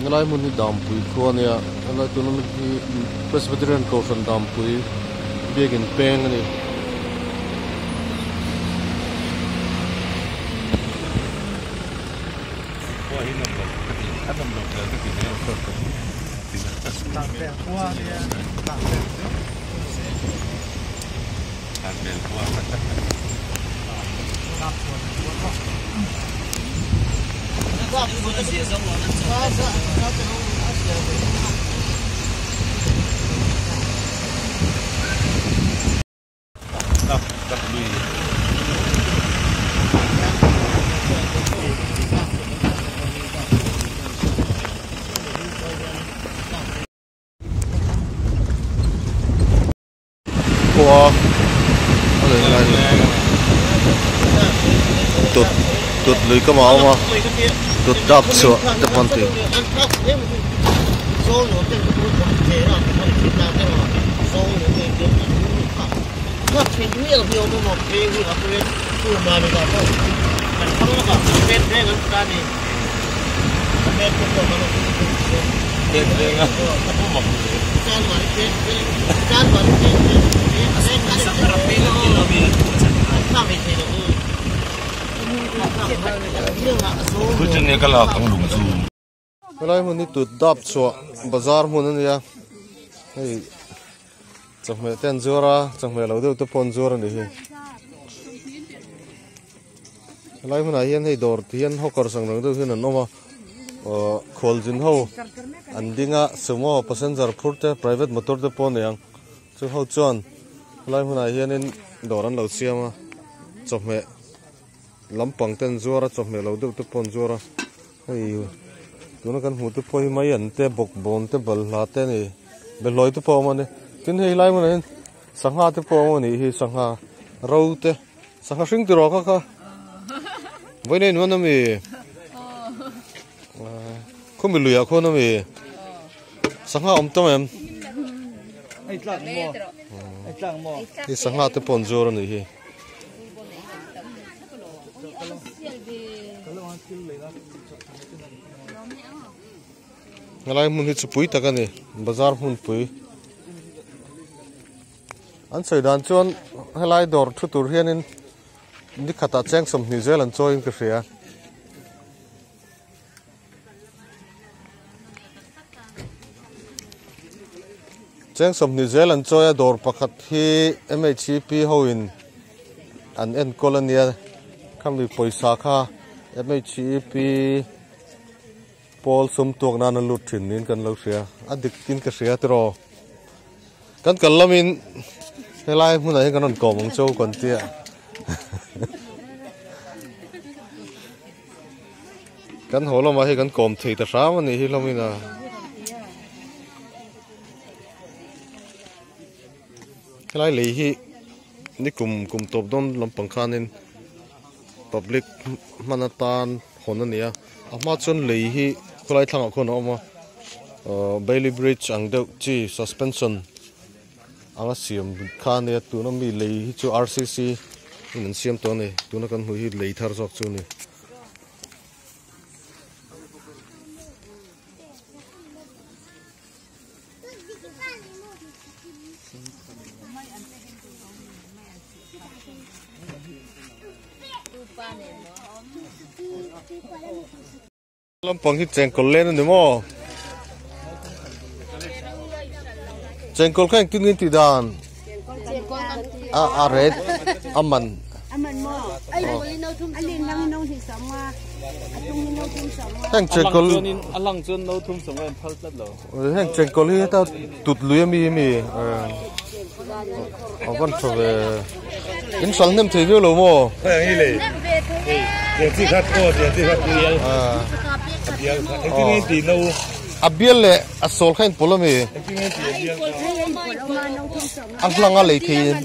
Helai hmun hi Dampui khua a nia helai tuna mi hi Presbyterian Kohhran Dampui biakin peng a ni. Khua a leh lai tut tut lui ka mau a tut dap chhuah te pawh an ti. Helai hmun hi tut dap chhuah bazar hmun a nia hei chawhmeh te an zuar a chawhmeh lo deuh te pawh an zuar a nih hi helai hmunah hian hei dawr ti hian hawker sang rang deuh hian an awm a aw khualzin ho an ding a sumo passenger phur te private motor te pawh a ni ang chu ho chuan helai hmunah hianin dawr an lo siam a chawhmeh lampang te an zuar a chawhmeh lo deuh te pawh an zuar a hei tuna kan hmuh te pawh hi mai an te bawkbawn te balhla te a ni behlawi te pawh a awm a ni tin hei helai hmunah hian sangha te pawh a awm a nih hi sangha ro te sangha hring tiraw kha kha vawiin a inman ami khawmi luiah khawn ami sangha awm tam em hei sangha te pawh an zuar a nih hi. Helai hmun hi chupui tak a ni bazar hmunpui an sawi dan chuan helai dawr thu tur hianin ni khatah cheng 20 zel an chawiin ka hria. Cheng 20 zel an chawi a dawr pakhat hi M_H_E_P ho in an enkawl a nia khami pawisa kha M_H_E_P pawl sum tuak nan a lut thin niin kan lo hria a dik tin ka hria tiraw kan kal lamin helai hmunah hian kan rawn kawm ang chau kan tia. Kan haw lamah hi kan kawm thei ta hram a nih hi hlawmin a. Helai lei hi ni kum kum tawp dawn lampang khanin public hman atan hawn a ni a. A hma chuan lei hi khawlai thlangah khawn a awm a. Bailey bridge ang deuh chi suspension anga siam kha a nia tuna mi lei hi chu R_C_C in an siam tawh a ni tuna kan hmuh hi lei thar zawk chu a ni. Lampang hi chengkawl len a ni maw? Chengkawl kha engtin nge tih dan? A a ret a man. Heng chengkawl a lang chuan no thum sawm a phal tlat lo. Heng chengkawl hi heta tut lui ami ami a van tha ve. In sal hnem thei viau lo maw? Heng hi le. Tiang chi khat aw tiang chi khat bial. A bial kha. Engtin nge tih no? A bial leh a sawl kha inpawlh a mi? A hlang a lei thei in.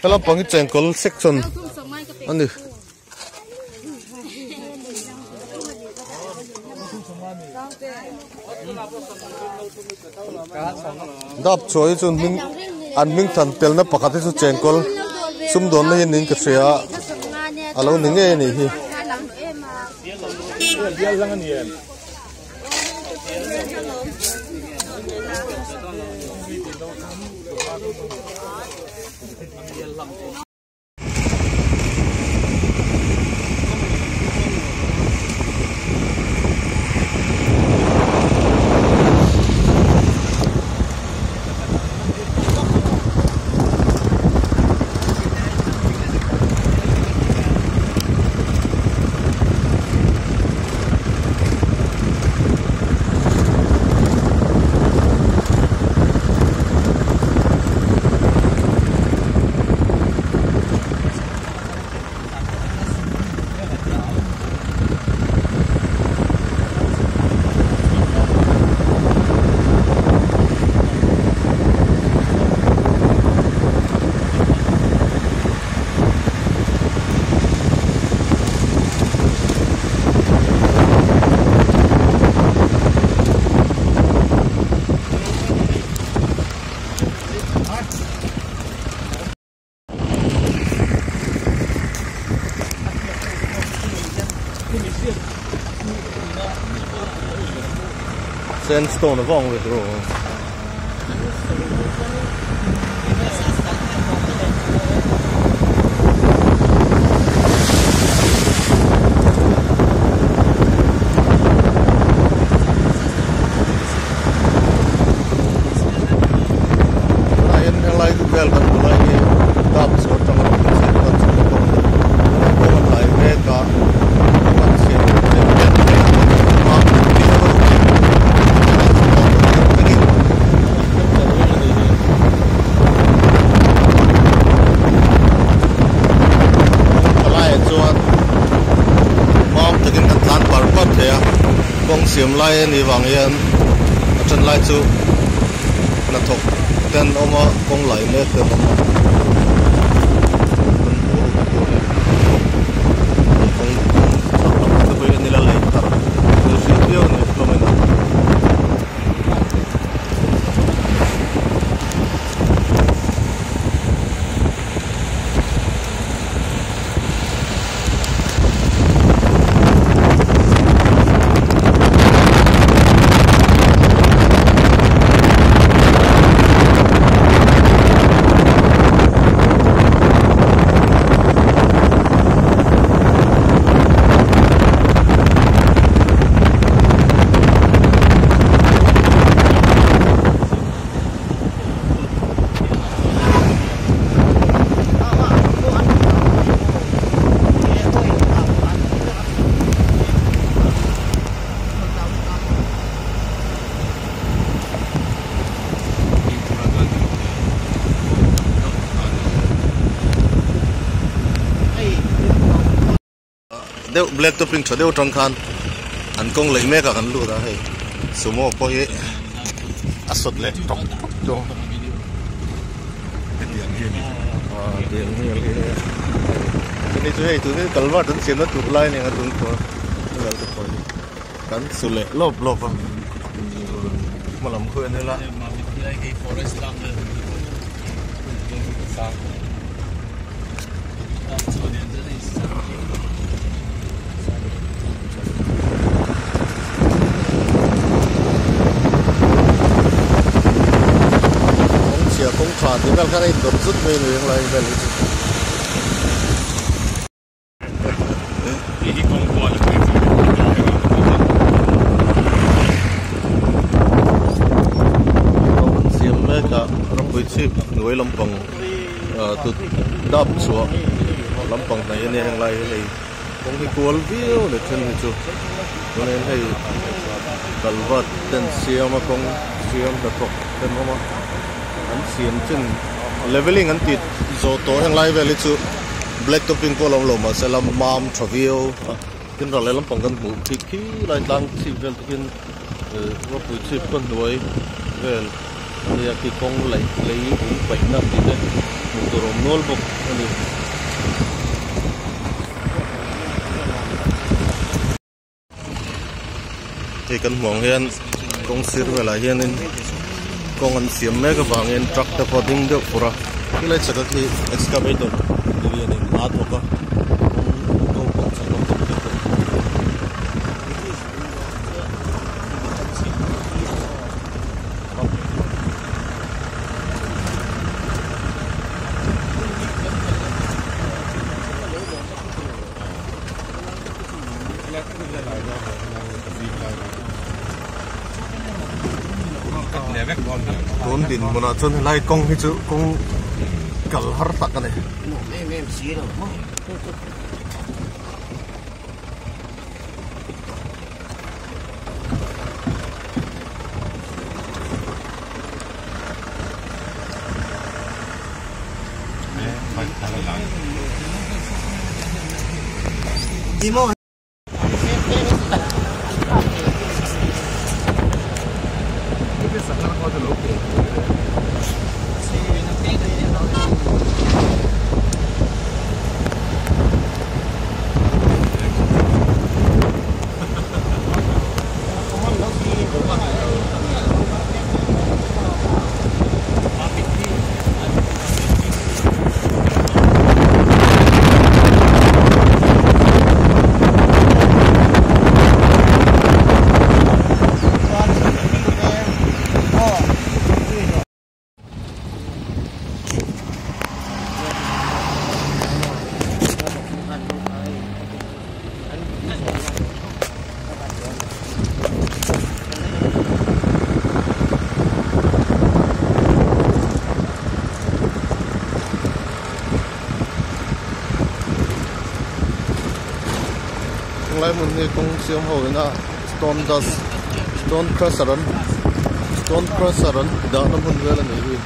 He lampang hi chengkawl section a ni. Dap chhuah hi chu hming an hming than telna pakhat hi chu chengkawl sumdawnna hi niin ka hria a a lo ni ngei a nih hi. Sandstone a vang ve tawh. Tunah hian helai vel kan hmu lai hi dap chu atanga rawn inchei chuan chhuk a kawng a ni. Tunah kawng a tlai mek a, kawng an chhiat mek mek mai a, Palaiah chuan mam takin kan tlan par par thei a, kawng siam lai a nih vang hian a then lai chu hnathawk te an awm a, kawng lai mek te an awm a, kan hmuh ho te pawh hi kawng chhak lam te pawh hi an ila lei thar thil hriat viau a ni hlawm in a. Deuh black topping tha deuh atang khan an kawng lei mek a kan lut a hei sumo pawh hi a sawt leh tawk tawk tawh a chu hei tun hi kalvar an siamna tur lai a ni ang a tun kan su leh lawp lawp a hma lam khawi a ni la. Kawng chhia kawng tha tih vel khan a indawt zut mai a ni eng lai vel hi chu. Kawng an siam mek a rawngpui chhip hnuai lampang tut dap chhuah lampang hnaih a nia heng lai hi hei kawng hi kual viau a ni then hi chu chuanin hei kalvat ten siam a kawng siam hnathawk ten awm a an siam chin leveling an tih zawh tawh heng lai vel hi chu. Black topping pawh a lo awm lo mahse la mam tha viau a. Tin ral leh lampang kan hmuh khi khi lai tlang chhip vel te khian rawpui chhip khaw hnuai vel a nia khi kawng laih lei vung paihna tih te hmuh tur a awm nual bawk a ni. Hei kan hmuh ang hian kawng sir velah hianin kawng an siam mek avangin truck te pawh a ding deuh fur a khilai chhaka khi excavator lianin a thawk a kawng ko pawh chhak lampang te pawh. Tun dinhmunah chuan helai kawng hi chu kawng kal har tak a ni. Lai hmun hi kawng siam ho ina stone dust stone crusher an stone crusher an dahna hmun vel a nih hi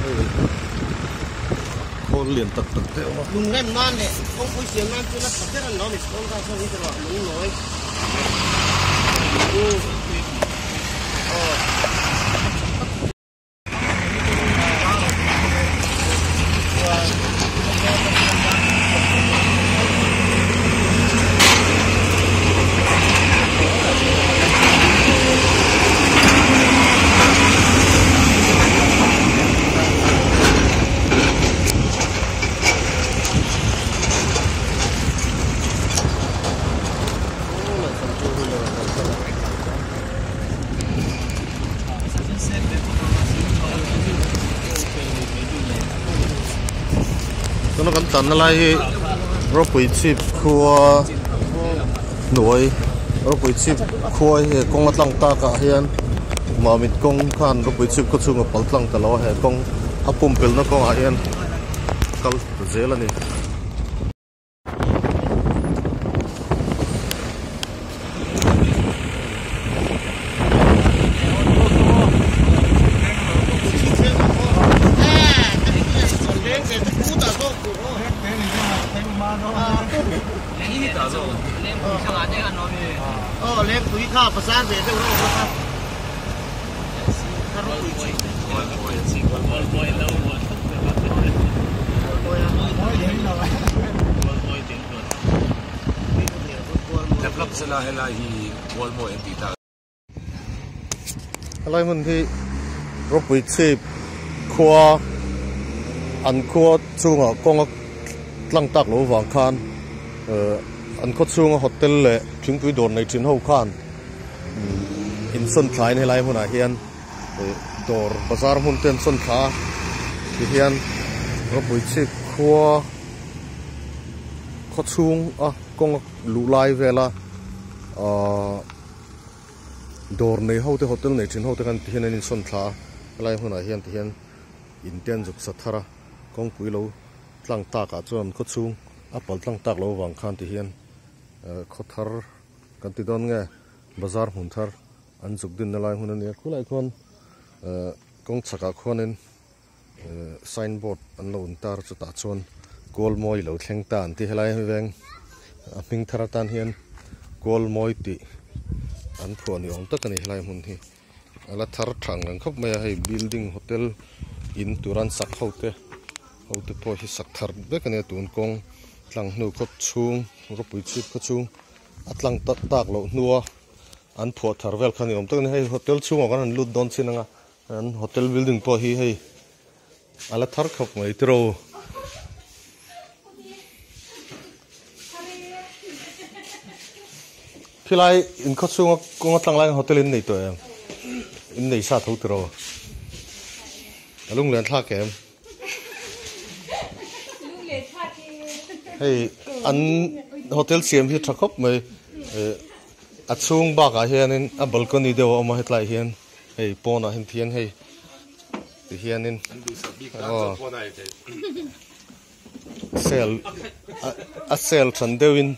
hei khawl lian tak tak te a awm a. Lung rem nan leh kawngpui siam nan chu nasa ber an lo ni stone dust ho hi chu rawh lung nawi. Tuna kan tlanna lai hi rawpui chhip khua hnuai rawpui chhip khua hi he kawng a tlang tak ah hian mamit kawng khan rawpui chhip khaw chhung a pal tlang ta lo a he kawng a pumpelhna kawngah hian kal ta zel a ni. Helai hmun hi ropui chhip khua an khua chungah kawnga tlang tak loh vang khan ehh an khaw chhunga hotel leh thingpui dawr nei thin ho khan insawn thlain helai hmunah hian ih dawr bazar hmun te an sawn thla a tihian ropui chhip khua khaw chhung a kawng a luh lai vela ahh dawr nei ho te hotel nei thin ho te khan tihian an insawn thla a helai hmunah hian tihian in te an zuk sa thar a kawngpui lo tlang tak ah chuan khaw chhung a pal tlang tak lo vang khan tihian eh khaw thar kan ti dawn nge bazar hmun thar an zuk din na lai hmun a nia khulai khuan eh kawng chhakah khuanin Sign board an lo intar chutah chuan kawl mawi lo thleng ta an ti helai veng. A hming thar atan hian kual mawi tih an phuah ni awm tak a ni helai hmun hi a la thar tha ang reng khawp mai a hei building hotel in tur an sak ho te ho te pawh hi sak thar vek a nia tun kawng tlang hnu khaw chhung rawpui chhip khaw chhung a tlang tak tak loh hnua an phuah thar vel kha ni awm tak a ni hei hotel chhungah khan an lut dawn chin ang a an hotel building pawh hi hei a la thar khawp mai tiraw. Khilai in khaw chhunga kawng atang laiin hotel in nei tawh em? In nei sa tho tiraw? A lunglen thlak em? Hei an hotel siam hi tha khawp mai a chhung bakah hianin a balcony deuh a awm a hetlaiah hian hei pawnah hian thian hei tihianin aw sel a sel than deuhin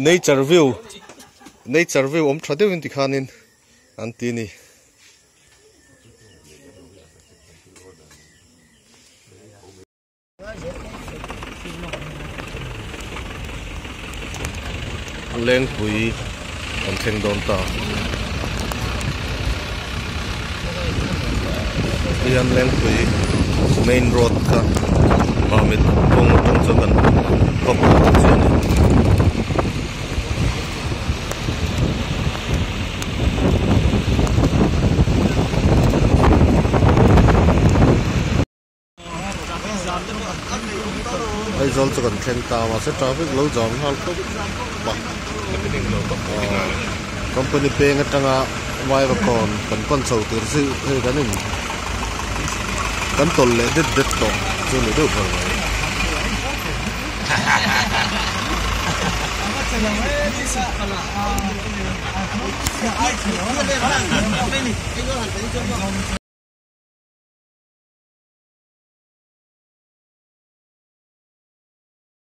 nature view nature view awm tha deuhin tikhanin an ti a ni. Lengpui kan thleng dawn ta. Hian Lengpui main road kha Mamit kawng atang chuan kan kawp ta chiah a ni. Aizawl chu kan thleng ta a mahse traffic lo jam nghal khawp a company peng atanga Vaivakawn kan pan chho tur chu hei kan in kan tawlh leh det det tawh chu ni deuh ber mai.